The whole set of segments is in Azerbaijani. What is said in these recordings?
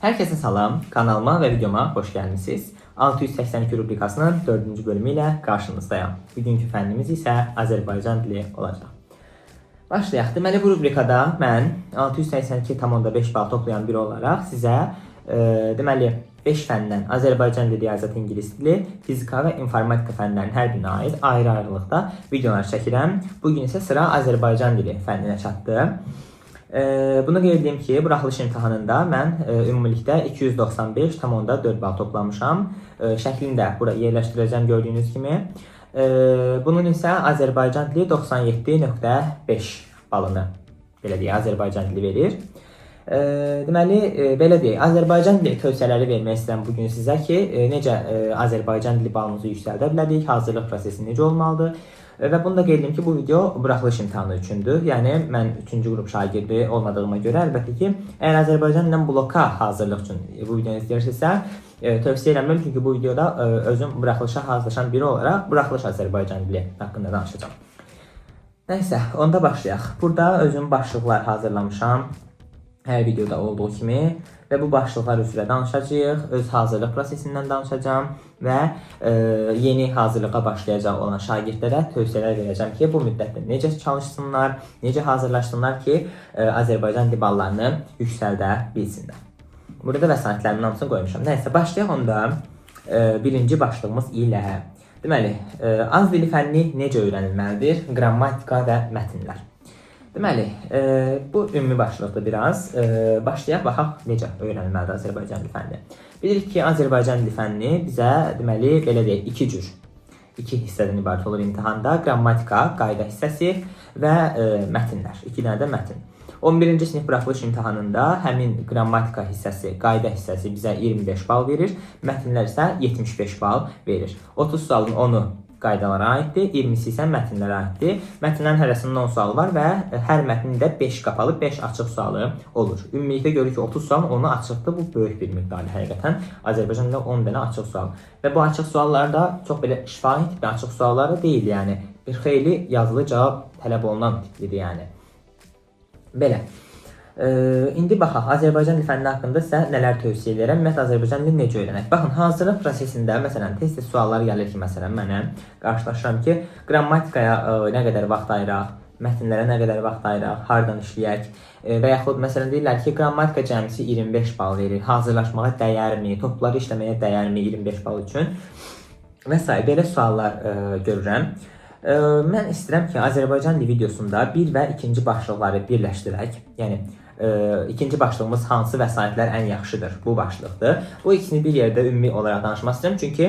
Herkese salam, kanalıma ve videoma hoş gelmişsiniz. 682 rubrikasının 4. bölümü ilə qarşınızdayam. Bugünkü fənnimiz isə Azərbaycan dili olacaq. Başlayaq. Deməli bu rubrikada mən 682,5 bal toplayan biri olaraq sizə deməli 5 fəndən Azərbaycan dili, riyaziyyat, ingilis dili, fizika və informatika fənlərinin hər birinə aid ayrı-ayrılıqda videolar çəkirəm. Bu gün isə sıra Azərbaycan dili fənninə çatdı. Bunu qeyd edeyim ki, buraxılış imtahanında mən ümumilikdə 295,4 bal toplamışam. Şəklini də bura yerləşdirəcəm gördüyünüz kimi. Bunun isə Azərbaycan dili 97,5 balını belə deyək, Azərbaycan dili verir. Deməli, belə deyək, Azərbaycan dili tövsiyələri vermək istəyirəm bu gün sizə ki, necə Azərbaycan dili balımızı yüksəldə bilərik, hazırlıq prosesi necə olmalıdır. Və bunu da qeyd edeyim ki, bu video buraxılış imtahanı üçündür. Yəni mən 3-cü qrup şagirdi olmadığıma görə əlbəttə ki, əgər Azərbaycan dilindən bloka hazırlıq üçün bu videonu izləyirsinizsə, tövsiyə eləmirəm, çünki bu videoda özüm buraxılışa hazırlaşan biri olaraq buraxılış Azərbaycan dili haqqında danışacağam. Nəysə, onda başlayaq. Burada özüm başlıqlar hazırlamışam. Hər videoda olduğu kimi və bu başlıqlar üzrə danışacağıq. Öz hazırlıq prosesindən danışacağam və yeni hazırlığa başlayacaq olan şagirdlərə tövsiyələr verəcəm ki, bu müddətdə necə çalışsınlar, necə hazırlaşsınlar ki, Azərbaycan dili ballarını yüksəldə bilsinlər. Burada vəsaitlərimin hamısını qoymuşam. Nəysə, başlayaq onda birinci başlığımız ilə. Deməli, az dili fənni necə öyrənilməlidir? Qrammatika və mətnlər. Deməli, bu ümumi başlıqdır biraz. Başlayaq baxaq necə öyrənilməlidir Azərbaycan dili fənni. Bilirik ki, Azərbaycan dili fənni bizə deməli belə deyək, iki cür, iki hissədən ibarət olur imtahanda. Qrammatika, qayda hissəsi və mətnlər. İki dənə də mətn. 11-ci sinif buraxılış imtahanında həmin qrammatika hissəsi, qayda hissəsi bizə 25 bal verir, mətnlər isə 75 bal verir. 30 sualın 10-u qaydalara aiddir, 20-si isə mətnlərə aiddir. Mətnlərin hərəsinin 10 sualı var və hər mətnin də 5 qapalı, 5 açıq sualı olur. Ümumilikdə görürük ki, 30 sualın 10-u açıqdır. Bu böyük bir miqdardır həqiqətən. Azərbaycanda 10 dənə açıq sual. Və bu açıq suallar da çox belə şifahi tipli açıq suallar da deyil, yəni. Bir xeyli yazılı cavab tələb olunan tiplidir yəni. Belə. İndi baxaq, Azərbaycan dili fənni haqqında sizə nələr tövsiyə edirəm. Ümumiyyətlə Azərbaycan dilini necə öyrənək? Baxın, hazırlıq prosesində məsələn tez-tez suallar gəlir ki, məsələn mənə qarşılaşıram ki, qrammatikaya nə qədər vaxt ayıraq, mətnlərə nə qədər vaxt ayıraq, hardan işləyək və yaxud məsələn deyirlər ki, qrammatika cəmisi 25 bal verir. Hazırlaşmağa dəyərmi? Topları işləməyə dəyərmi 25 bal üçün? Və sair belə suallar görürəm. Mən istəyirəm ki, Azərbaycan dili videosunda bir və ikinci başlıqları birləşdirək. Yəni ikinci başlığımız hansı vəsaitlər ən yaxşıdır? Bu başlıqdır. Bu ikisini bir yerdə ümumi olaraq danışmaq istəyirəm. Çünki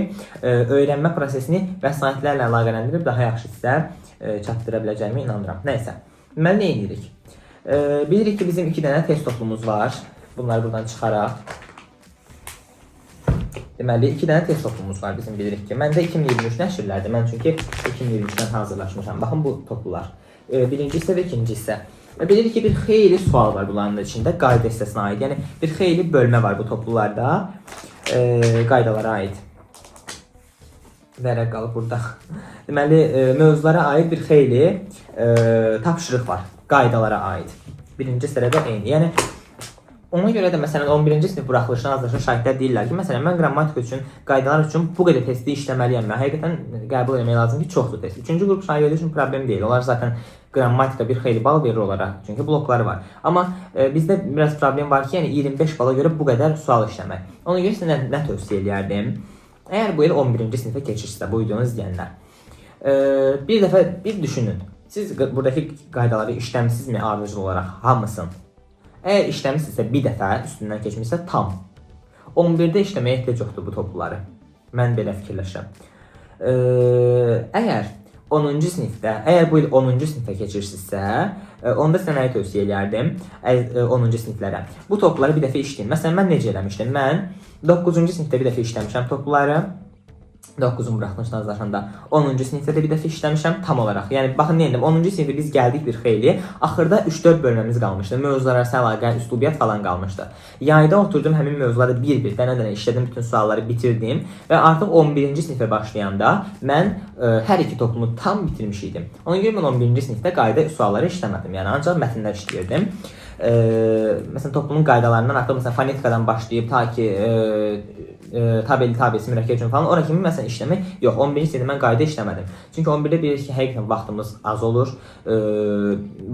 öyrənmə prosesini vəsaitlərlə əlaqələndirib daha yaxşı sizə çatdıra biləcəyimə inanıram. Nəysə, deməli nə edirik? Bilirik ki, bizim iki dənə test toplumuz var. Bunları buradan çıxaraq. Deməli, iki dənə test toplumuz var bizim bilirik ki. Məndə 2023 nəşrlərdir. Mən çünki 2023-dən hazırlaşmışam. Baxın bu toplular. Birinci hissə və ikinci hissə. Və bilirik ki, bir xeyli sual var bunların içində qayda hissəsinə aid. Yəni bir xeyli bölmə var bu toplularda qaydalara aid. Vərəq qalıb burada. Deməli, mövzulara aid bir xeyli tapşırıq var. Qaydalara aid. Birinci hissədə eyni. Yəni ona görə də məsələn 11-ci sinif buraxılışına hazırlaşan şagirdlər deyirlər ki, məsələn mən qrammatika üçün, qaydalar üçün bu qədər testi işləməliyəm. Mən həqiqətən qəbul etmək lazım ki, çoxdur test. 3-cü qrup şagirdi üçün problem deyil. Onlar zaten qrammatika bir xeyli bal verir onlara. Çünki blokları var. Amma bizdə biraz problem var ki, yəni 25 bala görə bu qədər sual işləmək. Ona görə sizə nə tövsiyə eləyərdim? Əgər bu il 11-ci sinifə keçirsə bu videonu izləyənlər, bir dəfə bir düşünün. Siz buradakı qaydaları işləmisinizmi ardıcıl olaraq hamısını? Əgər işləmisinizsə bir dəfə üstündən keçmisə tam. 11-də işləməyə ehtiyac yoxdur bu topluları. Mən belə fikirləşirəm. Əgər 10-cu sinifdə, əgər bu il 10-cu sinifə keçirsinizsə, onda sizə nəyi tövsiyə eləyərdim? 10-cu siniflərə. Bu topları bir dəfə işləyin. Məsələn, mən necə eləmişdim? Mən 9-cu sinifdə bir dəfə işləmişəm topları. 9-un buraxılışına hazırlaşanda 10-cu sinifdə də bir dəfə işləmişəm tam olaraq. Yəni baxın nə edim? 10-cu sinifdə biz gəldik bir xeyli. Axırda 3-4 bölməmiz qalmışdı. Mövzular arası əlaqə, üslubiyyat falan qalmışdı. Yayda oturdum həmin mövzuları bir-bir, dənə-dənə işlədim, bütün sualları bitirdim və artıq 11-ci sinifə başlayanda mən hər iki toplumu tam bitirmiş idim. Ona görə mən 11-ci sinifdə qayda sualları işləmədim. Yəni ancaq mətnlər işləyirdim. Məsələn toplunun qaydalarından artıq məsələn fonetikadan başlayıb ta ki tabeli tabesi mürəkkəb üçün falan ora kimi məsələn işləmək yox. 11-ci sinifdə mən qayda işləmədim. Çünki 11-də bilirik ki, həqiqətən vaxtımız az olur,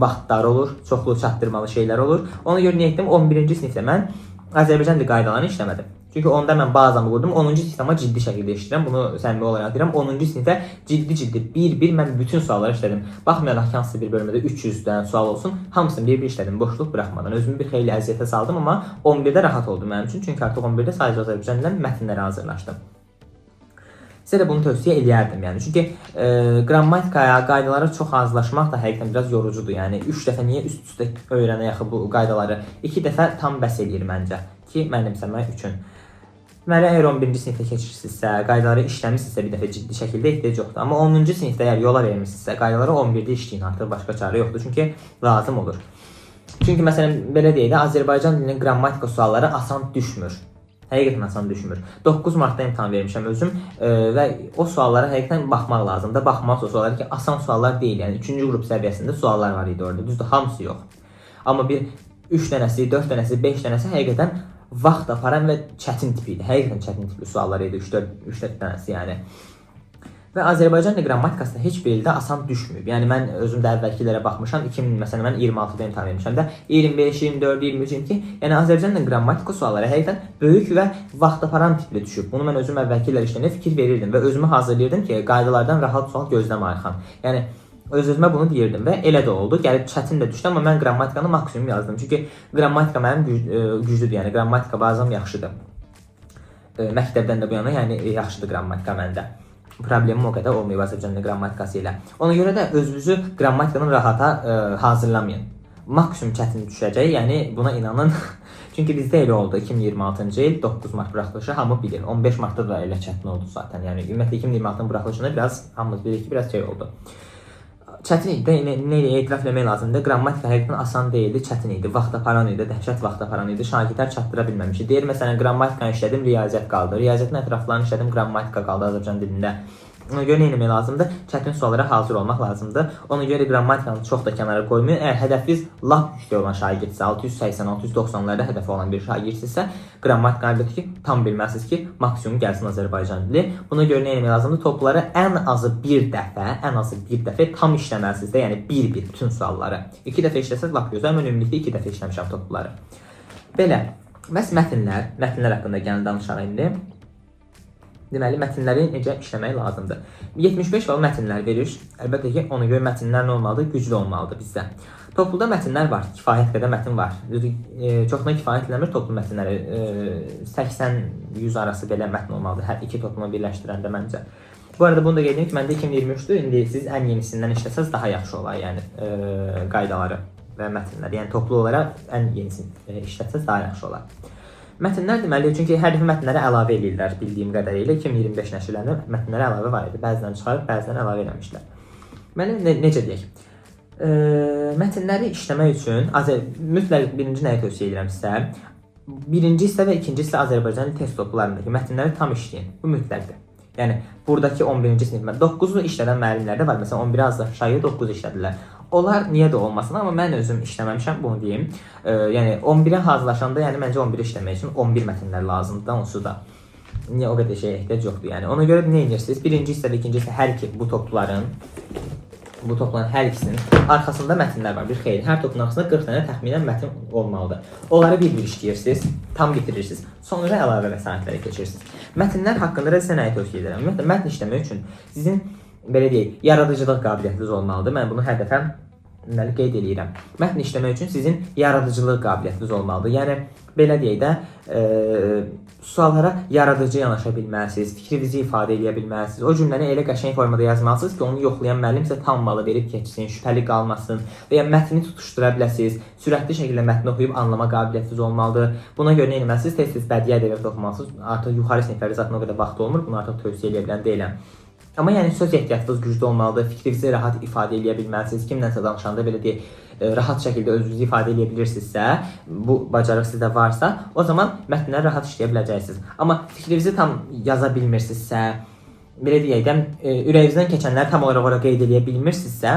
vaxt dar olur, çoxlu çatdırmalı şeylər olur. Ona görə nə etdim? 11-ci sinifdə mən Azərbaycan dili qaydalarını işləmədim. Çünki onda mən bazamı qurdum. 10-cu sinifdə amma ciddi şəkildə işləyirəm. Bunu səmimi olaraq deyirəm. 10-cu sinifdə ciddi-ciddi bir-bir mən bütün sualları işlədim. Baxmayaraq ki, hansısa bir bölmədə 300 dənə sual olsun, hamısını bir-bir işlədim, boşluq buraxmadan. Özümü bir xeyli əziyyətə saldım, amma 11-də rahat oldu mənim üçün. Çünki artıq 11-də sadəcə Azərbaycan dilindən mətnlərə hazırlaşdım. Sizə də bunu tövsiyə eləyərdim yəni. Çünki qrammatikaya, qaydalara çox hazırlaşmaq da həqiqətən biraz yorucudur. Yəni 3 dəfə niyə üst-üstə öyrənək axı bu qaydaları? 2 dəfə tam bəs eləyir məncə ki, mənimsəmək üçün. Deməli, əgər 11-ci sinifdə keçirsinizsə, qaydaları işləmisinizsə bir dəfə ciddi şəkildə ehtiyac yoxdur. Amma 10-cu sinifdə əgər yola vermisinizsə, qaydaları 11-də işləyin, artıq başqa çarə yoxdur. Çünki lazım olur. Çünki məsələn belə deyək də, Azərbaycan dilinin qrammatika sualları asan düşmür. Həqiqətən asan düşmür. 9 martda imtahan vermişəm özüm və o suallara həqiqətən baxmaq lazımdır. Baxmaq o suallara ki, asan suallar deyil. Yəni 3-cü qrup səviyyəsində suallar var idi orada. Düzdür, hamısı yox. Amma bir 3 dənəsi, 4 dənəsi, 5 dənəsi həqiqətən vaxt aparan və çətin tipi idi. Həqiqətən çətin tipli suallar idi 3-4 dənəsi yəni. Və Azərbaycan dili qrammatikası da heç bir ildə asan düşməyib. Yəni mən özüm də əvvəlki illərə baxmışam. 2000 məsələn mən 26-da imtahan vermişəm də 25, 24, 23, 22. Yəni Azərbaycan dili qrammatika sualları həqiqətən böyük və vaxt aparan tipli düşüb. Bunu mən özüm əvvəlki illər işləyəndə fikir verirdim və özümü hazırlayırdım ki, qaydalardan rahat sual gözləmə Ayxan. Yəni öz-özümə bunu deyirdim və elə də oldu. Gəlib çətin də düşdü, amma mən qrammatikanı maksimum yazdım. Çünki qrammatika mənim güclüdür. Yəni qrammatika bazam yaxşıdır. Məktəbdən də bu yana, yəni yaxşıdır qrammatika məndə. Problemim o qədər olmayıb Azərbaycan dili qrammatikası ilə. Ona görə də özünüzü qrammatikanın rahata hazırlamayın. Maksimum çətin düşəcək, yəni buna inanın. Çünki bizdə elə oldu. 2026-cı il 9 mart buraxılışı hamı bilir. 15 martda da elə çətin oldu zaten. Yəni ümumiyyətlə 2026-nın buraxılışında biraz hamımız bilirik ki, biraz şey oldu. Çətin idi də, nə etiraf eləmək lazımdır. Qrammatika həqiqətən asan deyildi, çətin idi. Vaxt aparan idi, dəhşət vaxt aparan idi. Şagirdlər çatdıra bilməmişdi. Deyir məsələn qrammatikanı işlədim, riyaziyyat qaldı. Riyaziyyatın ətraflarını işlədim, qrammatika qaldı Azərbaycan dilində. Ona görə nə etmək lazımdır? Çətin suallara hazır olmaq lazımdır. Ona görə qrammatikanı çox da kənara qoymayın. Əgər hədəfiniz lap yüksək olan şagirdsə, 680-690-larda hədəfi olan bir şagirdsinizsə, qrammatikanı əlbəttə ki, tam bilməlisiniz ki, maksimum gəlsin Azərbaycan dili. Buna görə nə etmək lazımdır? Topları ən azı bir dəfə, ən azı bir dəfə tam işləməlisiniz də, yəni bir-bir bütün sualları. 2 dəfə işləsəz lap gözəl. Mən ümumilikdə 2 dəfə işləmişəm topları. Belə. Bəs mətnlər, mətnlər haqqında gəlin danışaq indi. Deməli, mətnləri necə işləmək lazımdır? 75 bal mətnlər verir. Əlbəttə ki, ona görə mətnlər nə olmalıdır? Güclü olmalıdır bizdə. Topluda mətnlər var, kifayət qədər mətn var. Düzdür, çoxuna kifayət eləmir toplu mətnləri. 80-100 arası belə mətn olmalıdır hər iki toplunu birləşdirəndə məncə. Bu arada bunu da qeyd edim ki, məndə 2023-dür. İndi siz ən yenisindən işləsəz daha yaxşı olar, yəni qaydaları və mətnləri. Yəni toplu olaraq ən yenisini işlətsəz daha yaxşı olar. Mətnlər deməli, çünki hər dəfə mətnlərə əlavə eləyirlər bildiyim qədərilə 2025 nəşrlərində mətnlərə əlavə var idi. Bəzilərini çıxarıb, bəzilərini əlavə eləmişlər. Deməli, necə deyək? Mətnləri işləmək üçün mütləq birinci nəyi tövsiyə edirəm sizə? Birinci hissə və ikinci hissə Azərbaycan test toplarındakı mətnləri tam işləyin. Bu mütləqdir. Yəni buradakı 11-ci sinif 9-u işlədən müəllimlər də var. Məsələn 11-i azlar şagirdlər 9 işlədilər. Onlar niyə də olmasın, amma mən özüm işləməmişəm, bunu deyim. Yəni 11-ə hazırlaşanda, yəni məncə 11-i işləmək üçün 11 mətnlər lazımdır da, onsuz da. Niyə o qədər şeyə ehtiyac yoxdur yəni. Ona görə nə edirsiniz? Birinci hissə və ikinci hissə hər iki bu topların hər ikisinin arxasında mətnlər var. Bir xeyli. Hər topun arxasında 40 dənə təxminən mətn olmalıdır. Onları bir-bir işləyirsiniz, tam bitirirsiniz. Sonra əlavə vəsaitlərə keçirsiniz. Mətnlər haqqında da sizə nəyi tövsiyə edirəm? Ümumiyyətlə mətn işləmək üçün sizin belə deyək, yaradıcılıq qabiliyyətiniz olmalıdır. Mən bunu hər dəfə deməli qeyd eləyirəm. Mətn işləmək üçün sizin yaradıcılıq qabiliyyətiniz olmalıdır. Yəni belə deyək də, suallara yaradıcı yanaşa bilməlisiniz, fikrinizi ifadə eləyə bilməlisiniz. O cümləni elə qəşəng formada yazmalısınız ki, onu yoxlayan müəllim sizə tam balı verib keçsin, şübhəli qalmasın və ya mətni tutuşdura biləsiniz. Sürətli şəkildə mətni oxuyub anlama qabiliyyətiniz olmalıdır. Buna görə nə etməlisiniz? Tez-tez bədii ədəbiyyat oxumalısınız. Artıq yuxarı siniflərdə zaten o qədər vaxt olmur. Bunu artıq tövsiyə eləyə bilən deyiləm. Amma yəni söz ehtiyatınız güclü olmalıdır, fikrinizi rahat ifadə eləyə bilməlisiniz. Kimlənsə danışanda belə deyək, rahat şəkildə özünüzü ifadə eləyə bilirsinizsə, bu bacarıq sizdə varsa, o zaman mətnləri rahat işləyə biləcəksiniz. Amma fikrinizi tam yaza bilmirsinizsə, belə deyək də, ürəyinizdən keçənləri tam olaraq ora qeyd eləyə bilmirsinizsə,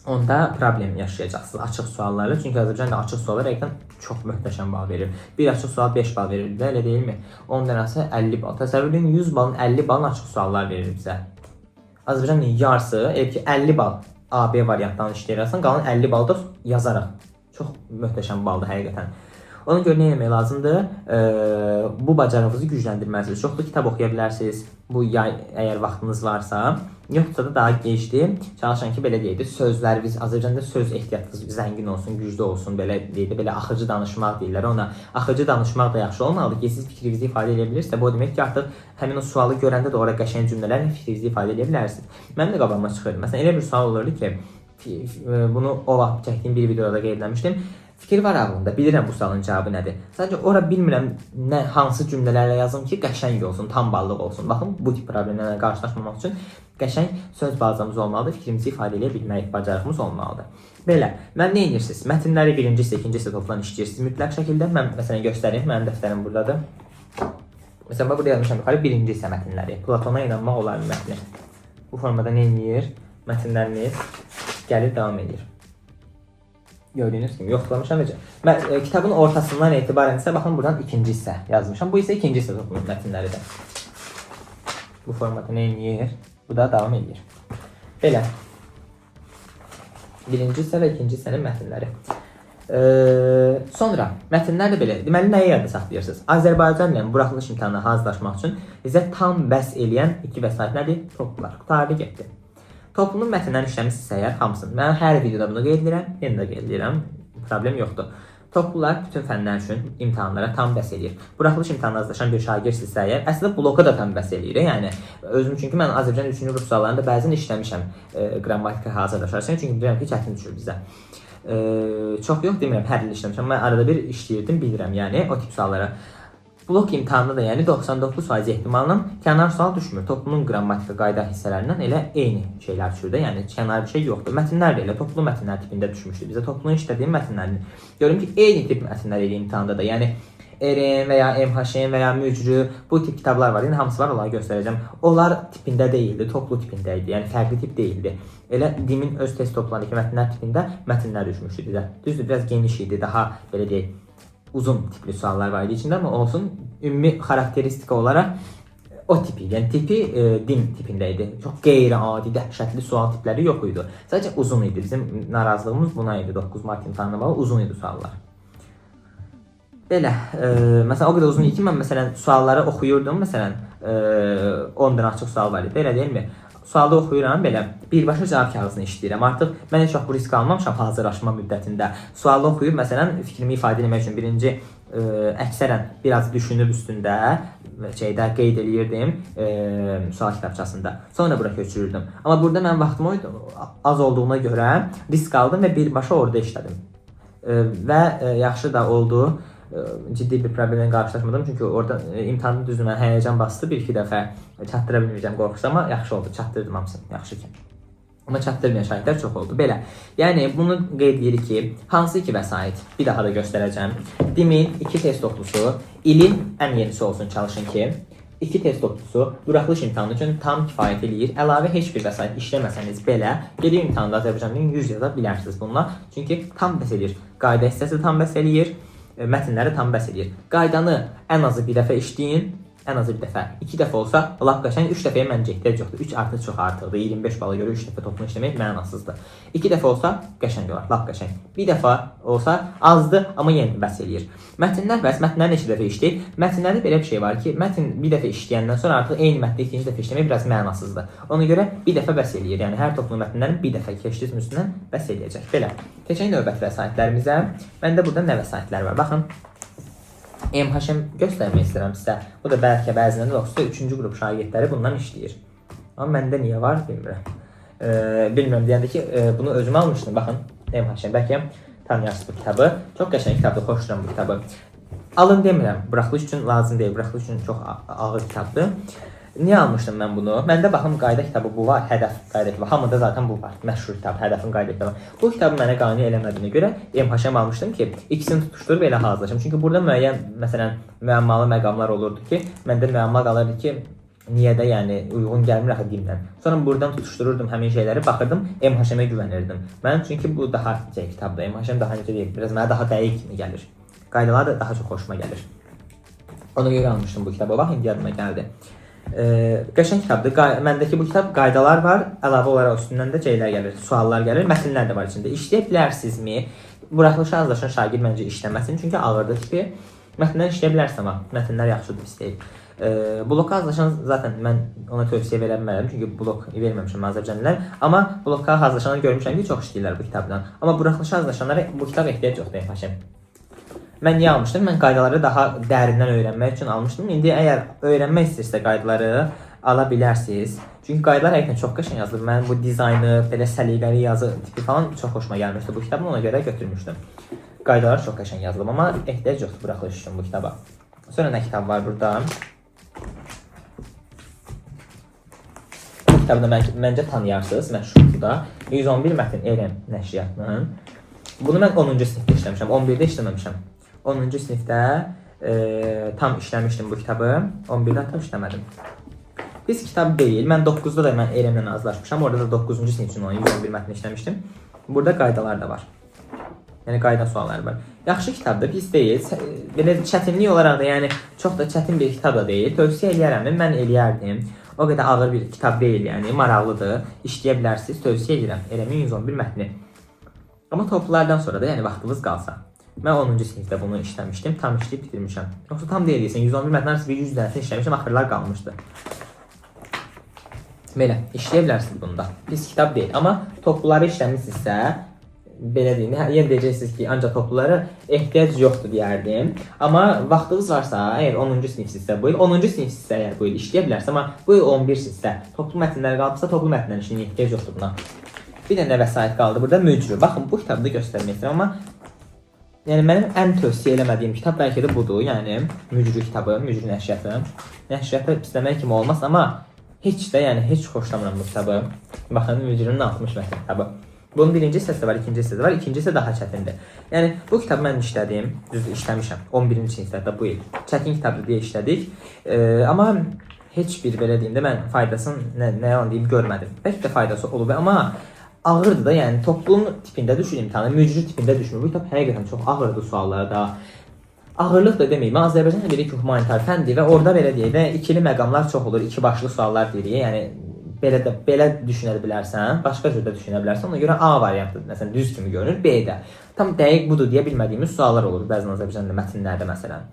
Onda problem yaşayacaqsınız açıq suallarla. Çünki Azərbaycan da açıq suallar həqiqətən çox möhtəşəm bal verir. Bir açıq sual 5 bal verir də, elə deyilmi? 10 dənəsi 50 bal. Təsəvvür edin 100 balın 50 balın açıq suallar verir bizə. Azərbaycanın yarısı, elə ki 50 bal A, B variantlarını işləyirsən, qalan 50 bal da yazaraq. Çox möhtəşəm baldır həqiqətən. Ona görə nə etmək lazımdır? Bu bacarığınızı gücləndirməlisiniz. Çoxlu kitab oxuya bilərsiniz. Bu yay əgər vaxtınız varsa, yoxsa da daha gecdir. Çalışın ki, belə deyək də, sözləriniz Azərbaycanda söz ehtiyatınız zəngin olsun, güclü olsun, belə deyək də, belə axıcı danışmaq deyirlər ona. Axıcı danışmaq da yaxşı olmalıdır ki, siz fikrinizi ifadə edə bilirsinizsə, bu o demək ki, artıq həmin o sualı görəndə də ora qəşəng cümlələrlə fikrinizi ifadə edə bilərsiniz. Mənim də qabağıma çıxırdı. Məsələn, elə bir sual olurdu ki, bunu o vaxt çəkdiyim bir videoda qeyd etmişdim. Fikir var ağlımda, bilirəm bu sualın cavabı nədir. Sadəcə ora bilmirəm nə hansı cümlələrlə yazım ki, qəşəng olsun, tam ballıq olsun. Baxın, bu tip problemlərlə qarşılaşmamaq üçün qəşəng söz bazamız olmalıdır, fikrimizi ifadə edə bilmək bacarığımız olmalıdır. Belə, mən nə edirsiniz? Mətnləri birinci hissə, ikinci hissə toplan işləyirsiniz mütləq şəkildə. Mən məsələn göstərim, mənim dəftərim buradadır. Məsələn, bax burada yazmışam yuxarı birinci hissə mətnləri. Platona inanmaq olar mətni. Bu formada nə edir? Mətnlərimiz gəlir, davam edir. Gördüyünüz kimi yoxlamışam necə. Mən kitabın ortasından etibarən isə baxın buradan ikinci hissə yazmışam. Bu isə ikinci hissə toplumun mətnləridir. Bu formada nə edir? Bu da davam edir. Belə. Birinci hissə və ikinci hissənin mətnləri. Sonra mətnlər də belə. Deməli nəyi yadda saxlayırsınız? Azərbaycan ilə buraxılış imtahanına hazırlaşmaq üçün bizə tam bəs eləyən iki vəsait nədir? Toplular. Qurtardı getdi. Toplunun mətnlərini işləmisinizsə əgər hamısını. Mən hər videoda bunu qeyd edirəm, yenə də qeyd edirəm. Problem yoxdur. Toplular bütün fənlər üçün imtahanlara tam bəs eləyir. Buraxılış imtahanına hazırlaşan bir şagirdsinizsə əgər, əslində bloka da tam bəs eləyir. Yəni özüm çünki mən Azərbaycan 3-cü qrup suallarında bəzən işləmişəm qrammatika hazırlaşarkən, çünki bilirəm ki, çətin düşür bizə. Çox yox demirəm, hər il işləmişəm. Mən arada bir işləyirdim, bilirəm, yəni o tip suallara. Blok imtahanında da yəni 99% ehtimalla kənar sual düşmür. Toplumun qrammatika qayda hissələrindən elə eyni şeylər düşür də. Yəni kənar bir şey yoxdur. Mətnlər də elə toplu mətnlər tipində düşmüşdü. Bizə toplunun işlədiyi mətnlərini görüm ki, eyni tip mətnlər elə imtahanda da. Yəni RM və ya MHM və ya Mücrü bu tip kitablar var. Yəni hamısı var, onları göstərəcəm. Onlar tipində deyildi, toplu tipində idi. Yəni fərqli tip deyildi. Elə DİM-in öz test toplarındakı mətnlər tipində mətnlər düşmüşdü bizə. Düzdür, biraz geniş idi, daha belə deyək, uzun tipli suallar var idi içində, amma olsun, ümumi xarakteristika olaraq o tipi, yəni tipi DİM tipində idi. Çox qeyri-adi, dəhşətli sual tipləri yox idi. Sadəcə uzun idi. Bizim narazılığımız buna idi. 9 Mart imtahanına bağlı uzun idi suallar. Belə, məsələn o qədər uzun idi ki, mən məsələn sualları oxuyurdum, məsələn 10 dənə açıq sual var idi, elə deyilmi? Sualı oxuyuram belə, birbaşa cavab kağızını işləyirəm. Artıq mən heç vaxt bu riski almamışam hazırlaşma müddətində. Sualı oxuyub məsələn fikrimi ifadə etmək üçün birinci əksərən biraz düşünüb üstündə şeydə qeyd eləyirdim sual kitabçasında. Sonra bura köçürürdüm. Amma burada mənim vaxtım az olduğuna görə risk aldım və birbaşa orada işlədim. Və yaxşı da oldu. Ciddi bir problemlə qarşılaşmadım. Çünki orada imtahanda düzdür mənə həyəcan bastı. Bir iki dəfə çatdıra bilməyəcəm qorxusu, amma yaxşı oldu. Çatdırdım hamısını. Yaxşı ki. Amma çatdırmayan şahidlər çox oldu. Belə. Yəni bunu qeyd edirik ki, hansı iki vəsait? Bir daha da göstərəcəm. DİM-in 2 test toplusu, ilin ən yenisi olsun çalışın ki, 2 test toplusu buraxılış imtahanı üçün tam kifayət eləyir. Əlavə heç bir vəsait işləməsəniz belə, gedib imtahanda Azərbaycan dilini 100 yaza bilərsiniz bununla. Çünki tam bəs eləyir. Qayda hissəsi tam bəs eləyir, mətnləri tam bəs eləyir. Qaydanı ən azı bir dəfə işləyin. Ən azı bir dəfə. 2 dəfə olsa lap qəşəng, 3 dəfəyə məncə ehtiyac yoxdur. 3 artıq çox artıqdır. 25 bala görə 3 dəfə toplu işləmək mənasızdır. 2 dəfə olsa qəşəng olar, lap qəşəng. Bir dəfə olsa azdır, amma yenə bəs eləyir. Mətnlər bəs mətnləri neçə dəfə işləyir? Mətnlərdə belə bir şey var ki, mətn bir dəfə işləyəndən sonra artıq eyni mətni ikinci dəfə işləmək biraz mənasızdır. Ona görə bir dəfə bəs eləyir. Yəni hər toplu mətnlərin bir dəfə keçdiniz üstündən bəs eləyəcək. Belə. Keçək növbəti vəsaitlərimizə. Məndə burada nə vəsaitlər var? Baxın. MHM göstərmək istəyirəm sizə. Bu da bəlkə bəzilərində yoxsa 3-cü qrup şagirdləri bundan işləyir. Amma məndə niyə var bilmirəm. Bilmirəm deyəndə ki, bunu özüm almışdım. Baxın, MHM bəlkə tanıyarsınız bu kitabı. Çox qəşəng kitabdır, xoşlayıram bu kitabı. Alın demirəm, buraxılış üçün lazım deyil. Buraxılış üçün çox ağır kitabdır. Niyə almışdım mən bunu? Məndə baxın qayda kitabı bu var, Hədəf qayda kitabı. Hamıda zaten bu var. Məşhur kitab, Hədəfin qayda kitabı. Bu kitabı mənə qane eləmədiyinə görə MHM almışdım ki, ikisini tutuşdurub elə hazırlaşım. Çünki burada müəyyən, məsələn, müəmmalı məqamlar olurdu ki, məndə müəmma qalırdı ki, Niyə də yəni uyğun gəlmir axı DİM-lə. Sonra buradan tutuşdururdum həmin şeyləri, baxırdım, MHM-ə güvənirdim. Mən çünki bu daha şey kitabdır. MHM daha necə deyim, biraz mənə daha dəqiq kimi gəlir. Qaydalar da daha çox xoşuma gəlir. Ona görə almışdım bu kitabı. Bax, indi yadıma gəldi. Qəşəng kitabdır. Məndəki bu kitab qaydalar var, əlavə olaraq üstündən də şeylər gəlir, suallar gəlir, mətnlər də var içində. İşləyə bilərsinizmi? Buraxılışa hazırlaşan şagird məncə işləməsin, çünki ağırdır tipi. Mətnlər işləyə bilərsən amma mətnlər yaxşıdır, pis deyil. Bloka hazırlaşan zaten mən ona tövsiyə verə bilmərəm, çünki blok verməmişəm Azərbaycanlılar. Amma bloka hazırlaşanları görmüşəm ki, çox işləyirlər bu kitabdan. Amma buraxılışa hazırlaşanlara bu kitab ehtiyac yoxdur MHM. Mən niyə almışdım? Mən qaydaları daha dərindən öyrənmək üçün almışdım. İndi əgər öyrənmək istəyirsə qaydaları ala bilərsiniz. Çünki qaydalar həqiqətən çox qəşəng yazılıb. Mənim bu dizaynı, belə səliqəli yazı tipi falan çox xoşuma gəlmişdi bu kitabın, ona görə götürmüşdüm. Qaydalar çox qəşəng yazılıb, amma ehtiyac yoxdur buraxılış üçün bu kitaba. Sonra nə kitab var burada? Bu kitabı da məncə tanıyarsınız, məşhurdur da. 111 mətn RM nəşriyyatının. Bunu mən 10-cu sinifdə işləmişəm, 11-də işləməmişəm. 10-cu sinifdə tam işləmişdim bu kitabı. 11-də tam işləmədim. Pis kitab deyil. Mən 9-da da mən RM-lə hazırlaşmışam. Orada da 9-cu sinif üçün olan 111 mətn işləmişdim. Burada qaydalar da var. Yəni qayda sualları var. Yaxşı kitabdır, pis deyil. Belə çətinlik olaraq da, yəni çox da çətin bir kitab da deyil. Tövsiyə eləyərəmmi? Mən eləyərdim. O qədər ağır bir kitab deyil, yəni maraqlıdır. İşləyə bilərsiniz. Tövsiyə edirəm. RM-in 111 mətni. Amma toplulardan sonra da, yəni vaxtınız qalsa. Mən 10-cu sinifdə bunu işləmişdim, tam işləyib bitirmişəm. Yoxsa tam deyil deyəsən, 111 mətn arası bir 100 dənəsini işləmişəm, axırlar qalmışdı. Belə, işləyə bilərsiniz bunu da. Pis kitab deyil, amma topluları işləmisinizsə, belə deyim, yenə deyəcəksiniz ki, ancaq toplulara ehtiyac yoxdur deyərdim. Amma vaxtınız varsa, əgər 10-cu sinifsinizsə bu il, 10-cu sinifsinizsə əgər bu il işləyə bilərsiniz, amma bu il 11-sinizsə, toplu mətnlər qalıbsa, toplu mətnlərin işləyə ehtiyac yoxdur buna. Bir dənə vəsait qaldı burada, mücrü. Baxın, bu kitabı da göstərmək istəyirəm, amma yəni mənim ən tövsiyə eləmədiyim kitab bəlkə də budur. Yəni mücrü kitabı, mücrü nəşriyyatı. Nəşriyyatı pisləmək kimi olmaz, amma heç də, yəni heç xoşlamıram bu kitabı. Baxın, mücrünün 60 mətn kitabı. Bunun birinci hissəsi var, ikinci hissəsi var. İkinci hissə daha çətindir. Yəni bu kitabı mən işlədim, düzdür işləmişəm. 11-ci sinifdə bu il. Çətin kitabdır deyə işlədik. Amma heç bir belə deyim də mən faydasını nə yalan deyim görmədim. Bəlkə də faydası olub, amma ağırdır da, yəni topluluğun tipində düşür imtahanı, mücrü tipində düşmür. Bu kitab həqiqətən çox ağırdır suallarda. Ağırlıq da deməyim, Azərbaycan dili ki humanitar fəndir və orada belə deyək də ikili məqamlar çox olur, iki başlı suallar deyirik. Yəni belə də belə düşünə bilərsən, başqa cür də düşünə bilərsən. Ona görə A variantı məsələn düz kimi görünür, B də. Tam dəqiq budur deyə bilmədiyimiz suallar olur bəzən Azərbaycan dilində mətnlərdə məsələn.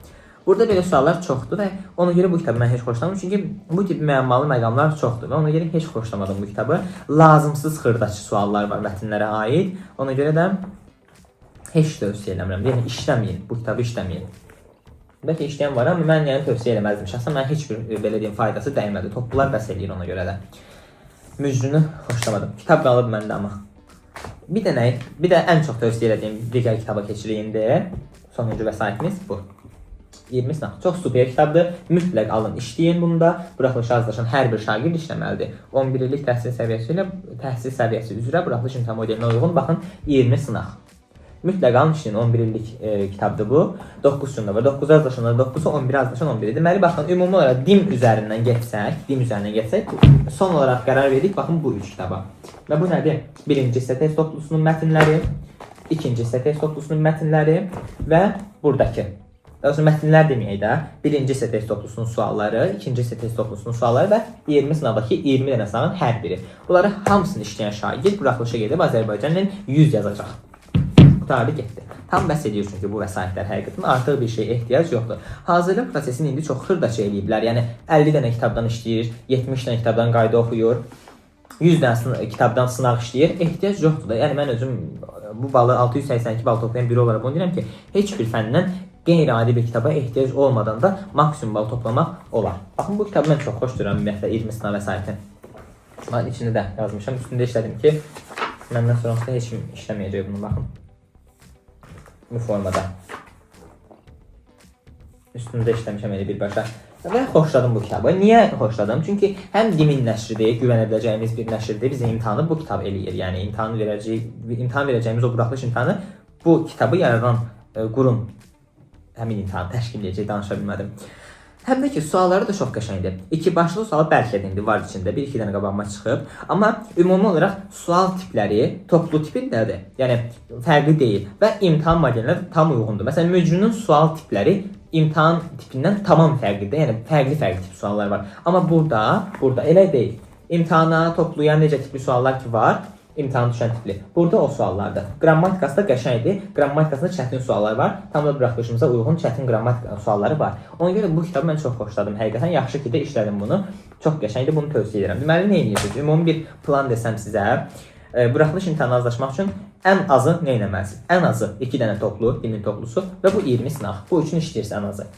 Burada belə suallar çoxdur və ona görə bu kitabı mən heç xoşlamıram. Çünki bu tip müəmmalı məqamlar çoxdur və ona görə heç xoşlamadım bu kitabı. Lazımsız xırdaçı suallar var mətnlərə aid. Ona görə də heç tövsiyə eləmirəm. Yəni işləməyin, bu kitabı işləməyin. Bəlkə işləyən var, amma mən yəni tövsiyə eləməzdim. Şəxsən mənə heç bir belə deyim faydası dəymədi. Toplular bəs eləyir ona görə də. Mücrünü xoşlamadım. Kitab qalıb məndə amma. Bir də nə? Bir də ən çox tövsiyə elədiyim digər kitaba keçirik indi. Sonuncu vəsaitimiz bu. 20 sınaq. Çox super kitabdır. Mütləq alın, işləyin bunda. Buraxılışa hazırlaşan hər bir şagird işləməlidir. 11 illik təhsil səviyyəsi ilə təhsil səviyyəsi üzrə buraxılış imtahan modelinə uyğun baxın 20 sınaq. Mütləq alın işləyin 11 illik kitabdır bu. 9 üçün də var. 9 hazırlaşanlar 9-u, 11 hazırlaşan 11-i. Deməli baxın ümumi olaraq DİM üzərindən getsək, son olaraq qərar verdik baxın bu 3 kitaba. Və bu nədir? Birinci hissə test toplusunun mətnləri, ikinci hissə test toplusunun mətnləri və buradakı. Daha doğrusu mətnlər deməyək də, birinci hissə test toplusunun sualları, ikinci hissə test toplusunun sualları və 20 sınavdakı 20 dənə sınavın hər biri. Bunları hamısını işləyən şagird buraxılışa gedib Azərbaycan dilinin 100 yazacaq. Qurtardı getdi. Tam bəs eləyir çünki bu vəsaitlər həqiqətən artıq bir şeyə ehtiyac yoxdur. Hazırlıq prosesini indi çox xırdaça eləyiblər. Yəni 50 dənə kitabdan işləyir, 70 dənə kitabdan qayda oxuyur. 100 dənə kitabdan sınaq işləyir. Ehtiyac yoxdur da. Yəni mən özüm bu balı 682 bal toplayan biri olaraq bunu deyirəm ki, heç bir fəndən qeyri-adi bir kitaba ehtiyac olmadan da maksimum bal toplamaq olar. Baxın bu kitabı mən çox xoşlayıram ümumiyyətlə 20 sınaq vəsaiti. Mən içində də yazmışam, üstündə işlədim ki, məndən sonrasında heç kim işləməyəcək bunu baxın. Bu formada. Üstündə işləmişəm elə birbaşa. Və xoşladım bu kitabı. Niyə xoşladım? Çünki həm DİM-in nəşridir, güvənə biləcəyimiz bir nəşrdir. Bizim imtahanı bu kitab eləyir. Yəni imtahan verəcəyimiz o buraxılış imtahanı bu kitabı yaradan qurum həmin imtahanı təşkil edəcək, danışa bilmədim. Həm də ki, sualları da çox qəşəngdir. İki başlı sual bəlkə də indi var içində, bir-iki dənə qabağıma çıxıb. Amma ümumi olaraq sual tipləri toplu tipindədir. Yəni fərqli deyil və imtahan modelinə tam uyğundur. Məsələn, mücrünün sual tipləri imtahan tipindən tamam fərqlidir. Yəni fərqli-fərqli tip suallar var. Amma burada elə deyil. İmtahana, topluya necə tipli suallar ki var, imtahana düşən tipli. Burada o suallardır. Qrammatikası da qəşəngdir. Qrammatikasında çətin suallar var. Tam da buraxılışımıza uyğun çətin qrammatika sualları var. Ona görə bu kitabı mən çox xoşladım. Həqiqətən yaxşı ki də işlədim bunu. Çox qəşəngdir. Bunu tövsiyə edirəm. Deməli nə edirsiniz? Ümumi bir plan desəm sizə, buraxılış imtahanına hazırlaşmaq üçün ən azı nə etməlisiniz? Ən azı 2 dənə toplu, dilin toplusu və bu 20 sınaq. Bu üçün işləyirsiniz ən azı.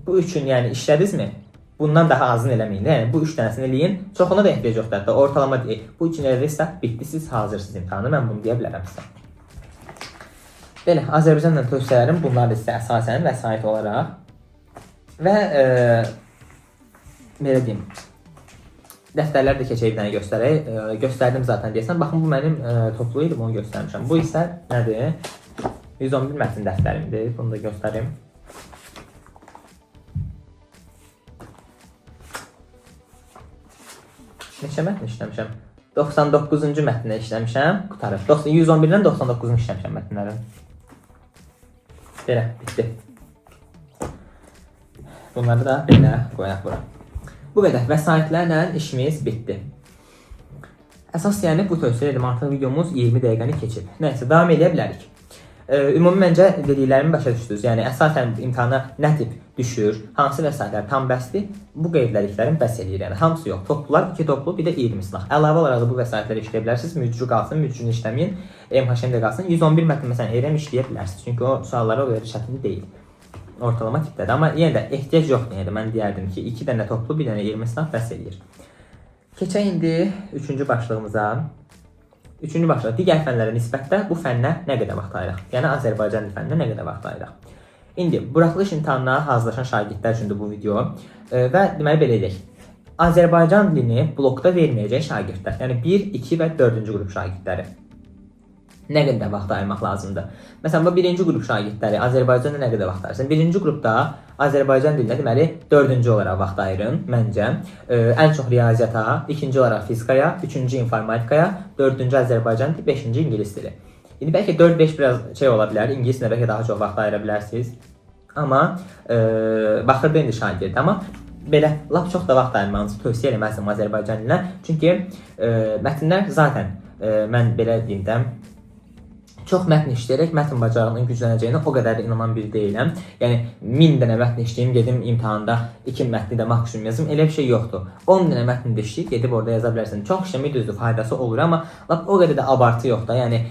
Bu üçün yəni işlədinizmi? Bundan daha azını eləməyin. Yəni bu 3 dənəsini eləyin. Çoxuna da ehtiyac yoxdur. Hətta ortalama deyil. Bu üçün elədinizsə, bitdi, siz hazırsınız imtahana. Mən bunu deyə bilərəm sizə. Belə, Azərbaycanla tövsiyələrim bunlar da sizə əsasən vəsait olaraq və belə deyim, dəftərlər də keçək bir dənə göstərək. Göstərdim zaten deyəsən. Baxın, bu mənim toplu idi, bunu göstərmişəm. Bu isə nədir? 111 mətn dəftərimdir. Bunu da göstərim. Neçə mətn işləmişəm? 99-cu mətnə işləmişəm. Qurtarıb. 111-dən 99-unu işləmişəm mətnlərin. Belə, bitdi. Bunları da belə qoyaq bura. Bu qədər. Vəsaitlərlə işimiz bitdi. Əsas yəni bu tövsiyə edirəm. Artıq videomuz 20 dəqiqəni keçib. Nəysə, davam edə bilərik. Ümumi məncə dediklərimi başa düşdünüz. Yəni əsasən imtahana nə tip düşür, hansı vəsaitlər tam bəsdir, bu qeydlədiklərim bəs eləyir. Yəni hamısı yox. Toplular, 2 toplu, bir də 20 sınaq. Əlavə olaraq da bu vəsaitləri işləyə bilərsiniz. Mücrü qalsın, mücrünü işləməyin. MHM də qalsın. 111 mətn məsələn ERM işləyə bilərsiniz. Çünki o suallara o qədər çətin deyil. Ortalama tipdədir. Amma yenə də ehtiyac yoxdur. Yəni mən deyərdim ki, 2 dənə toplu, bir dənə 20 sınaq bəs eləyir. Keçək indi 3-cü başlığımıza. Üçüncü başlıq, digər fənlərə nisbətdə bu fənnə nə qədər vaxt ayıraq? Yəni Azərbaycan dili fənninə nə qədər vaxt ayıraq? İndi buraxılış imtahanına hazırlaşan şagirdlər üçündür bu video və deməli belə edək. Azərbaycan dilini blokda verməyəcək şagirdlər, yəni 1, 2 və 4-cü qrup şagirdləri. Nə qədər vaxt ayırmaq lazımdır? Məsələn, bu birinci qrup şagirdləri Azərbaycanda nə qədər vaxt ayırsın? Birinci qrupda Azərbaycan dilinə deməli 4-cü olaraq vaxt ayırın məncə. Ən çox riyaziyyata, ikinci olaraq fizikaya, üçüncü informatikaya, dördüncü Azərbaycan dili, beşinci ingilis dili. İndi bəlkə 4-5 biraz şey ola bilər, ingilis dilinə bəlkə daha çox vaxt ayıra bilərsiniz. Amma baxırdı indi şagird, amma belə lap çox da vaxt ayırmağınızı tövsiyə eləməzdim Azərbaycan dilinə. Çünki mətnlər zaten mən belə deyim də, çox mətn işləyərək mətn bacarığının güclənəcəyinə o qədər də inanan biri deyiləm. Yəni 1000 dənə mətn işləyim, gedim imtahanda 2 mətni də maksimum yazım, elə bir şey yoxdur. 10 dənə mətni də işləyib gedib orada yaza bilərsən. Çox işləmək düzdür, faydası olur, amma lap o qədər də abartı yoxdur. Yəni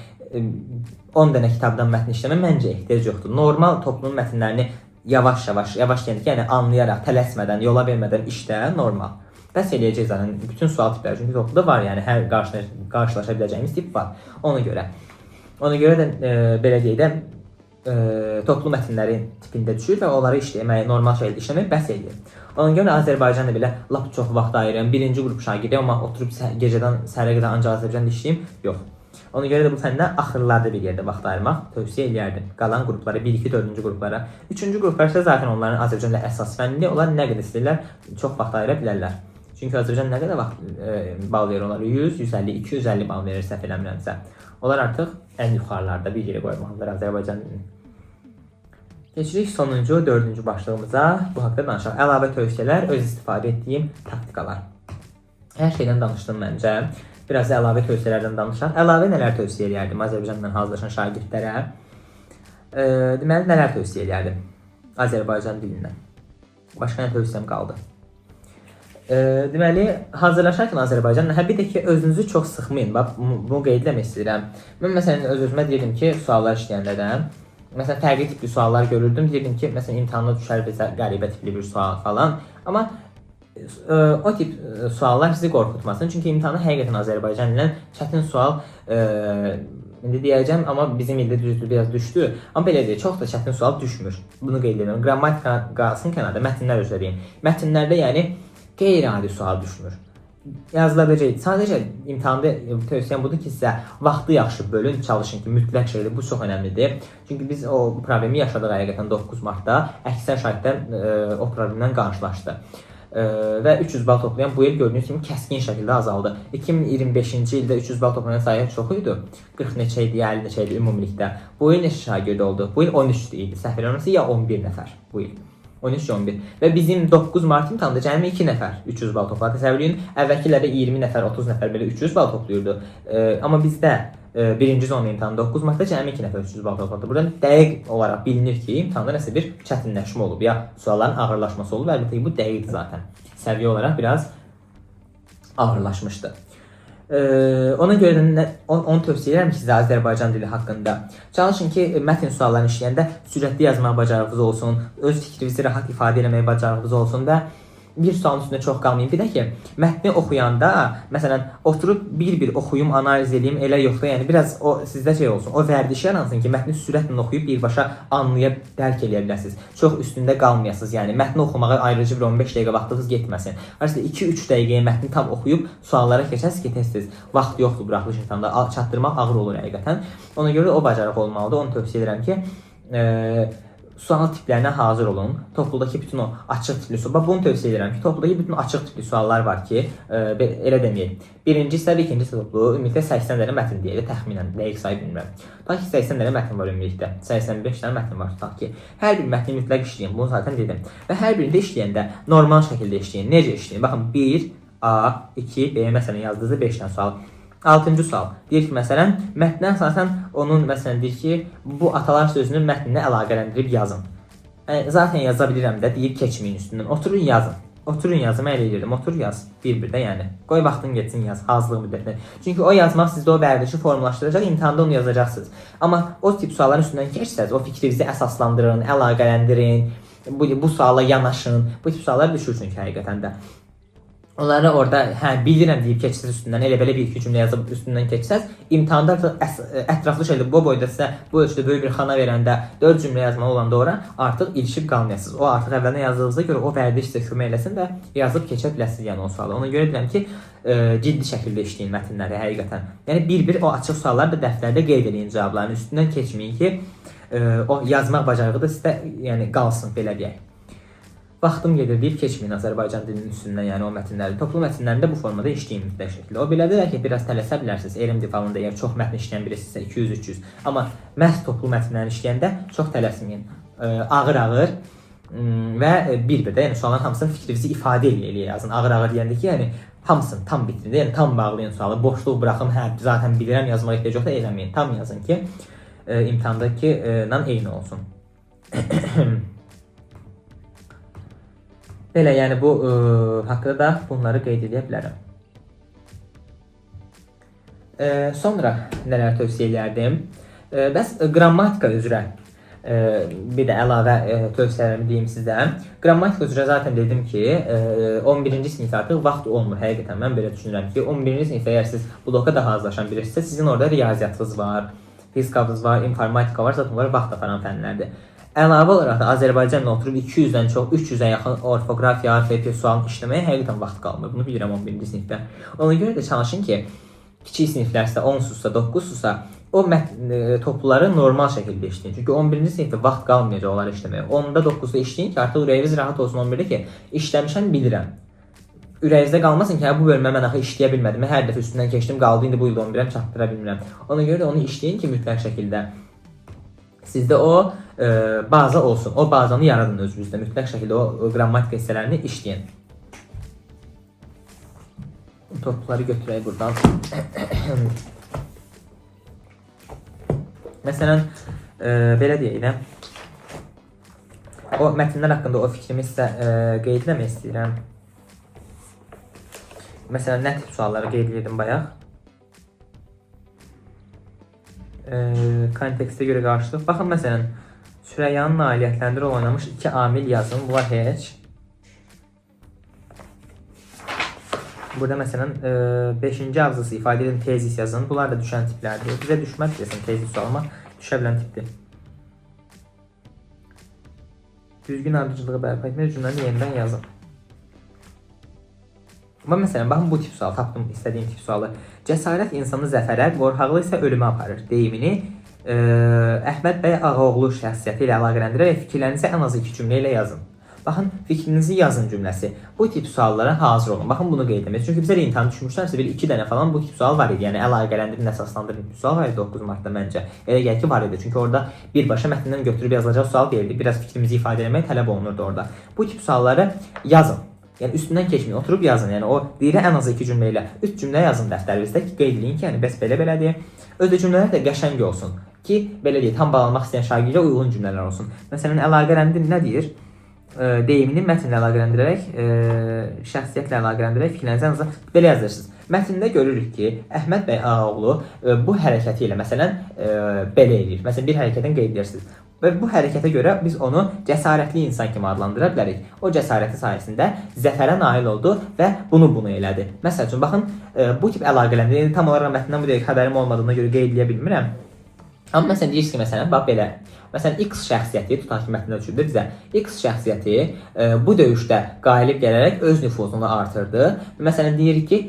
10 dənə kitabdan mətn işləmə məncə ehtiyac yoxdur. Normal toplumun mətnlərini yavaş-yavaş, yavaş yəni anlayaraq, tələsmədən, yola vermədən işlə normal. Bəs eləyəcək zaten bütün sual tipləri, çünki topluda var, yəni hər qarşılaşa biləcəyimiz tip var. Ona görə. Ona görə də belə deyək də toplu mətnlərin tipində düşür və onları işləmək, normal şəkildə işləmək bəs eləyir. Ona görə Azərbaycanda belə lap çox vaxt ayırım. Birinci qrup şagirdi, amma oturub gecədən səhərə qədər ancaq Azərbaycanda işləyim, yox. Ona görə də bu fənnə axırlarda bir yerdə vaxt ayırmaq tövsiyə eləyərdim. Qalan qruplara, 1, 2, 4-cü qruplara. 3-cü qruplar isə zaten onların Azərbaycanda əsas fənnidir. Onlar nə qədər istəyirlər, çox vaxt ayıra bilərlər. Çünki Azərbaycan nə qədər vaxt bal verir onlara? 100, 150, 250 bal verir səhv eləmirəmsə. Onlar artıq ən yuxarılarda bir yerə qoymalıdır Azərbaycan dilini. Keçirik sonuncu, 4-cü başlığımıza. Bu haqda danışaq. Əlavə tövsiyələr, öz istifadə etdiyim taktikalar. Hər şeydən danışdım məncə. Biraz əlavə tövsiyələrdən danışaq. Əlavə nələr tövsiyə eləyərdim Azərbaycandan hazırlaşan şagirdlərə? Deməli, nələr tövsiyə eləyərdim Azərbaycan dilindən? Başqa nə tövsiyəm qaldı? Deməli, hazırlaşarkən Azərbaycanla, hə bir də ki, özünüzü çox sıxmayın. Bax, bunu qeyd eləmək istəyirəm. Mən məsələn öz-özümə deyirdim ki, suallar işləyəndə də, məsələn fərqli tipli suallar görürdüm. Deyirdim ki, məsələn imtahanda düşər bizə qəribə tipli bir sual falan. Amma o tip suallar sizi qorxutmasın. Çünki imtahana həqiqətən Azərbaycan dilindən çətin sual indi deyəcəm, amma bizim ildə düzdür biraz düşdü. Amma belə deyək, çox da çətin sual düşmür. Bunu qeyd edirəm. Qrammatika qalsın kənarda, mətnlər üzrə deyim. Mətnlərdə yəni qeyri-adi sual düşmür. Yazıla biləcək. Sadəcə imtahanda tövsiyəm budur ki, sizə vaxtı yaxşı bölün, çalışın ki, mütləq şəkildə bu çox önəmlidir. Çünki biz o problemi yaşadıq həqiqətən 9 martda. Əksər şagirdlər o problemlə qarşılaşdı. Və 300 bal toplayan bu il gördüyünüz kimi kəskin şəkildə azaldı. 2025-ci ildə 300 bal toplayan sayı çox idi. 40 neçə idi, 50 neçə idi ümumilikdə. Bu il neçə şagird oldu? Bu il 13 idi. Səhv eləmirəmsə ya 11 nəfər bu il. 13-11 və bizim 9 mart imtahanında cəmi 2 nəfər 300 bal topladı. Təsəvvür edin, əvvəlki illərdə 20 nəfər, 30 nəfər belə 300 bal toplayırdı. Amma bizdə birinci zona imtahanında 9 martda cəmi 2 nəfər 300 bal topladı. Buradan dəqiq olaraq bilinir ki, imtahanda nəsə bir çətinləşmə olub, ya sualların ağırlaşması olub. Əlbəttə ki, bu dəqiqdir zaten. Səviyyə olaraq biraz ağırlaşmışdı. Ona görə də onu tövsiyə edirəm ki, sizə Azərbaycan dili haqqında. Çalışın ki, mətn suallarını işləyəndə sürətli yazmaq bacarığınız olsun, öz fikrinizi rahat ifadə eləmək bacarığınız olsun və bir sualın üstündə çox qalmayın. Bir də ki, mətni oxuyanda, məsələn, oturub bir-bir oxuyum, analiz eləyim, elə yoxdur. Yəni biraz o sizdə şey olsun, o vərdiş yaransın ki, mətni sürətlə oxuyub birbaşa anlaya, dərk eləyə biləsiniz. Çox üstündə qalmayasınız. Yəni mətni oxumağa ayrıca bir 15 dəqiqə vaxtınız getməsin. Aslında 2-3 dəqiqəyə mətni tam oxuyub suallara keçəsiniz ki, tez-tez vaxt yoxdur buraxılış imtahanında. Çatdırmaq ağır olur həqiqətən. Ona görə də o bacarıq olmalıdır. Onu tövsiyə edirəm ki, sual tiplərinə hazır olun. Topludakı bütün o açıq tipli sual. Bax bunu tövsiyə edirəm ki, topludakı bütün açıq tipli suallar var ki, elə deməyək. Birinci hissə və ikinci hissə toplu ümumilikdə 80 dənə mətn deyək də təxminən, dəqiq sayı bilmirəm. Tutaq ki, 80 dənə mətn var ümumilikdə. 85 dənə mətn var tutaq ki. Hər bir mətni mütləq işləyin. Bunu zaten dedim. Və hər birində işləyəndə normal şəkildə işləyin. Necə işləyin? Baxın 1 A, 2, B məsələn yazdığınızda 5 dənə sual. 6-cı sual. Deyir ki, məsələn, mətnə əsasən onun məsələn deyir ki, bu atalar sözünün mətninə əlaqələndirib yazın. Zaten yaza bilirəm də deyib keçməyin üstündən. Oturun yazın. Oturun yazın, mən elə edirdim. Otur yaz. Bir-bir də yəni. Qoy vaxtın getsin yaz hazırlıq müddətində. Çünki o yazmaq sizdə o vərdişi formalaşdıracaq, imtahanda onu yazacaqsınız. Amma o tip sualların üstündən keçsəz, o fikrinizi əsaslandırın, əlaqələndirin, bu suala yanaşın. Bu tip suallar düşür çünki həqiqətən də. Onları orada hə bilirəm deyib keçsəz üstündən, elə belə bir-iki cümlə yazıb üstündən keçsəz, imtahanda artıq ətraflı şəkildə bu boyda sizə bu ölçüdə böyük bir xana verəndə 4 cümlə yazmalı olanda ora artıq ilişib qalmayasınız. O artıq əvvəldən yazdığınıza görə o vərdiş sizə kömək eləsin və yazıb keçə biləsiniz yəni o sualı. Ona görə deyirəm ki, ciddi şəkildə işləyin mətnləri həqiqətən. Yəni bir-bir o açıq sualları da dəftərdə qeyd eləyin cavablarını, üstündən keçməyin ki, o yazmaq bacarığı da sizdə yəni qalsın belə deyək. Vaxtım gedir deyib keçməyin Azərbaycan dilinin üstündən, yəni o mətnləri. Toplu mətnlərində bu formada işləyin mütləq şəkildə. O belədir ki, biraz tələsə bilərsiniz. Elm dili əgər çox mətn işləyən birisinizsə 200-300. Amma məhz toplu mətnləri işləyəndə çox tələsməyin. Ağır-ağır və bir-bir də, yəni sualların hamısını fikrinizi ifadə eləyə-eləyə yazın. Ağır-ağır deyəndə ki, yəni hamısını tam bitirin, yəni tam bağlayın sualı, boşluq buraxın, hə zaten bilirəm, yazmağa ehtiyac yoxdur, eləməyin. Tam yazın ki, imtahandakı ilə eyni olsun. Belə, yəni bu haqqda da bunları qeyd edə bilərəm. Sonra nələr tövsiyə edərdim? Bəs qrammatika üzrə bir də əlavə tövsiyələrimi deyim sizə. Qrammatika üzrə zaten dedim ki, 11-ci sinifdə artıq vaxt olmur. Həqiqətən mən belə düşünürəm ki, 11-ci sinifdə əgər siz bloka da hazırlaşan birisinizsə, sizin orada riyaziyyatınız var, fizikanız var, informatika var, zaten bunlar vaxt aparan fənlərdir. Əlavə olaraq da Azərbaycanla oturub 200-dən çox, 300-ə yaxın orfoqrafiya, alfabet sualını işləməyə həqiqətən vaxt qalmır. Bunu bilirəm 11-ci sinifdə. Ona görə də çalışın ki, kiçik siniflərsə 10-susa, 9-susa o topluları normal şəkildə işləyin. Çünki 11-ci sinifdə vaxt qalmayacaq onları işləməyə. 10-da, 9-da işləyin ki, artıq ürəyiniz rahat olsun 11-də ki, işləmişəm, bilirəm. Ürəyinizdə qalmasın ki, hə, bu bölmə mən axı işləyə bilmədim. Mən hər dəfə üstündən keçdim, qaldı, indi bu il də 11-əm çatdıra bilmirəm. Ona görə də onu işləyin ki, mütləq şəkildə sizdə o baza olsun. O bazanı yaradın özünüzdə. Mütləq şəkildə o qrammatika hissələrini işləyin. Topları götürək buradan. Məsələn, belə deyək də. O mətnlər haqqında o fikrimi sizə qeyd etmək istəyirəm. Məsələn, nə tip sualları qeyd edirdim bayaq? Kontekstə görə qarşılıq. Baxın, məsələn, Sürəyanın nailiyyətlərində rol oynamış iki amil yazın. Bunlar heç. Burada məsələn, 5-ci abzası ifadə edən tezis yazın. Bunlar da düşən tiplərdir. Bizə düşməz deyəsən tezis sualı, amma düşə bilən tipdir. Düzgün ardıcılığı bərpa etmək cümləni yenidən yazın. Amma məsələn, baxın bu tip sual, tapdım istədiyim tip sualı. Cəsarət insanı zəfərə, qorxaqlıq isə ölümə aparır deyimini Əhməd bəy Ağaoğlu şəxsiyyəti ilə əlaqələndirərək fikirlərinizi ən az iki cümlə ilə yazın. Baxın, fikrinizi yazın cümləsi. Bu tip suallara hazır olun. Baxın bunu qeyd etmək. Çünki bizə də imtahan düşmüşlərsə bir iki dənə falan bu tip sual var idi. Yəni əlaqələndirin, əsaslandırın tip sual var idi 9 martda məncə. Elə gəlir ki, var idi. Çünki orada birbaşa mətndən götürüb yazılacaq sual deyildi. Biraz fikrimizi ifadə etmək tələb olunurdu orada. Bu tip sualları yazın. Yəni üstündən keçməyin, oturub yazın. Yəni o deyir ən az iki cümlə ilə 3 cümlə yazın dəftərinizdə ki, qeyd eləyin ki, yəni bəs belə belədir. Özdə cümlələr də qəşəng olsun ki, belə deyək, tam bal almaq istəyən şagirdə uyğun cümlələr olsun. Məsələn, əlaqələndir nə deyir? Deyimini mətnlə əlaqələndirərək, şəxsiyyətlə əlaqələndirərək fikirlərinizi ən azından belə yazırsınız. Mətndə görürük ki, Əhməd bəy Ağaoğlu bu hərəkəti ilə məsələn belə eləyir. Məsələn, bir hərəkətini qeyd edirsiniz. Və bu hərəkətə görə biz onu cəsarətli insan kimi adlandıra bilərik. O cəsarəti sayəsində zəfərə nail oldu və bunu elədi. Məsəl üçün, baxın, bu tip əlaqələndirmə, indi tam olaraq mətndən bu dəqiqə xəbərim olmadığına görə qeyd eləyə bilmirəm. Amma məsələn deyirsiniz ki, məsələn, bax belə. Məsələn, X şəxsiyyəti, tutaq ki, mətndə düşübdür bizə. X şəxsiyyəti bu döyüşdə qalib gələrək öz nüfuzunu artırdı. Məsələn, deyir ki,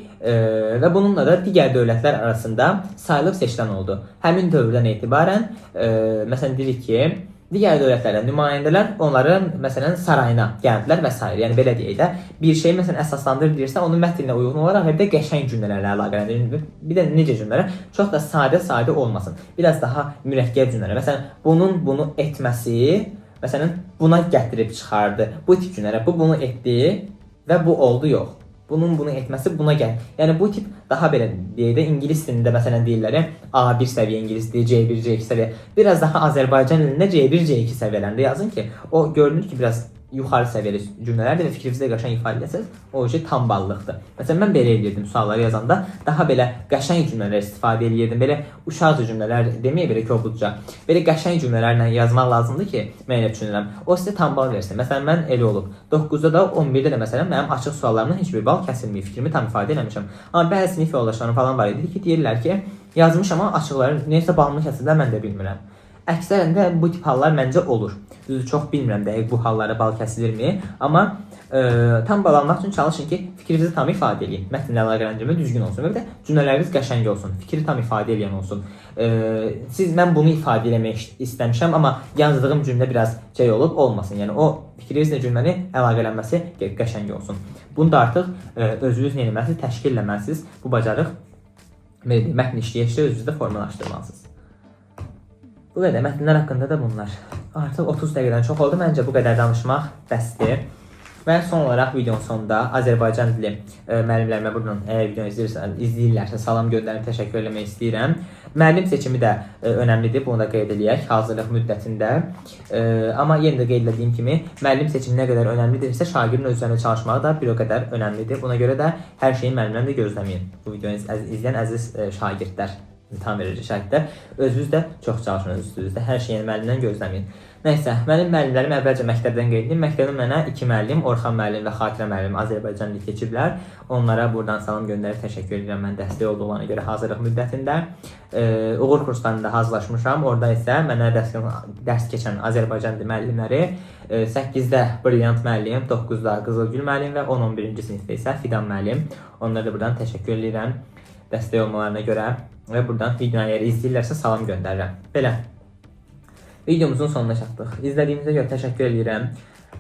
və bununla da digər dövlətlər arasında sayılıb seçilən oldu. Həmin dövrdən etibarən, məsələn, deyirik ki, digər dövlətlərdən nümayəndələr onların məsələn sarayına gəldilər və s. Yəni belə deyək də, bir şey məsələn əsaslandır deyirsə, onu mətnlə uyğun olaraq və bir də qəşəng cümlələrlə əlaqələndirin. Bir də necə cümlələr? Çox da sadə-sadə olmasın. Biraz daha mürəkkəb cümlələr. Məsələn, bunun bunu etməsi məsələn buna gətirib çıxardı. Bu tip cümlələr. Bu bunu etdi və bu oldu yox. Bunun bunu etməsi buna gəl. Yəni bu tip daha belə deyək də ingilis dilində məsələn deyirlər A1 səviyyə ingilis dili, C1, C2 səviyyə. Biraz daha Azərbaycan dilində C1, C2 səviyyələrində yazın ki, o görünür ki, biraz yuxarı səviyyəli cümlələrdir və fikrinizi də qəşəng ifadə etsəniz, o şey tam ballıqdır. Məsələn, mən belə eləyirdim sualları yazanda, daha belə qəşəng cümlələr istifadə eləyirdim. Belə uşaqca cümlələr deməyə belə kobudca. Belə qəşəng cümlələrlə yazmaq lazımdır ki, mən elə düşünürəm. O sizə tam bal versin. Məsələn, mən elə olub. 9-da da 11-də də məsələn mənim açıq suallarımdan heç bir bal kəsilməyib. Fikrimi tam ifadə eləmişəm. Amma bəzi sinif yoldaşlarım falan var idi ki, deyirlər ki, yazmışam amma açıqların nəyəsə balını kəsirlər, mən də bilmirəm. Əksərən də bu tip hallar məncə olur. Düzdür, çox bilmirəm dəqiq bu hallara bal kəsilirmi, amma tam bal almaq üçün çalışın ki, fikrinizi tam ifadə eləyin. Mətnlə əlaqələndirmə düzgün olsun və bir də cümlələriniz qəşəng olsun. Fikri tam ifadə eləyən olsun. Siz mən bunu ifadə eləmək istəmişəm, amma yazdığım cümlə biraz şey olub olmasın. Yəni o fikrinizlə cümləni əlaqələnməsi qəşəng olsun. Bunu da artıq özünüz nə etməlisiniz, təşkil eləməlisiniz. Bu bacarıq belə deyim, mətn işləyə-işləyə özünüzdə formalaşdırmalısınız. Bu qədər mətnlər haqqında da bunlar. Artıq 30 dəqiqədən çox oldu. Məncə bu qədər danışmaq bəsdir. Və son olaraq videonun sonunda Azərbaycan dili müəllimlərimə buradan əgər videonu izləyirlərsə salam göndərib təşəkkür eləmək istəyirəm. Müəllim seçimi də önəmlidir, bunu da qeyd eləyək hazırlıq müddətində. Amma yenə də qeyd elədiyim kimi müəllim seçimi nə qədər önəmlidirsə, şagirdin öz üzərində çalışmağı da bir o qədər önəmlidir. Buna görə də hər şeyi müəllimdən də gözləməyin. Bu videonu izləyən əziz şagirdlər, imtahan verici şagirdlər, özünüz də çox çalışın öz üstünüzdə. Hər şeyi müəllimdən gözləməyin. Nəysə, mənim müəllimlərim əvvəlcə məktəbdən qeyd edeyim. Məktəbdə mənə iki müəllim, Orxan müəllim və Xatirə müəllim Azərbaycan dili keçiblər. Onlara buradan salam göndərib təşəkkür edirəm mən dəstək olduqlarına görə hazırlıq müddətində. Uğur kurslarında hazırlaşmışam. Orada isə mənə dərs keçən Azərbaycan dili müəllimləri 8-də Brilliant müəllim, 9-da Qızılgül müəllim və 10-11-ci sinifdə isə Fidan müəllim. Onlara da buradan təşəkkür edirəm dəstək olmalarına görə və buradan videonu əgər izləyirlərsə salam göndərirəm. Belə. Videomuzun sonuna çatdıq. İzlədiyinizə görə təşəkkür edirəm.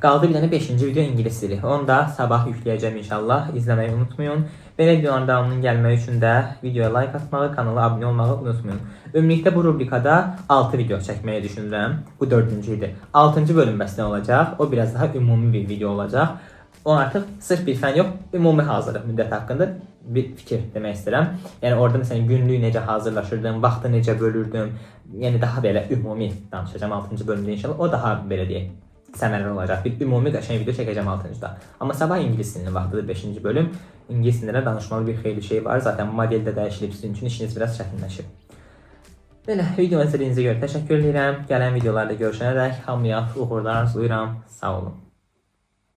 Qaldı bir dənə 5-ci video ingilis dili. Onu da sabah yükləyəcəm inşallah. İzləməyi unutmayın. Belə videoların davamının gəlməyi üçün də videoya like atmağı, kanala abunə olmağı unutmayın. Ümumilikdə bu rubrikada 6 video çəkməyi düşünürəm. Bu 4-cü idi. 6-cı bölüm bəs nə olacaq? O biraz daha ümumi bir video olacaq. O artıq sırf bir fən yox, ümumi hazırlıq müddəti haqqında bir fikir demək istəyirəm. Yəni orada məsələn günlük necə hazırlaşırdım, vaxtı necə bölürdüm, yəni daha belə ümumi danışacağam 6-cı bölümdə inşallah. O daha belə deyək, səmərəli olacaq. Bir ümumi qəşəng video çəkəcəm 6-cıda. Amma sabah ingilis dilinin vaxtıdır 5-ci bölüm. İngilis dilində də danışmalı bir xeyli şey var. Zaten model də dəyişilib sizin üçün işiniz biraz çətinləşib. Belə videomu izlədiyinizə görə təşəkkür edirəm. Gələn videolarda görüşənədək hamıya uğurlar arzulayıram. Sağ olun.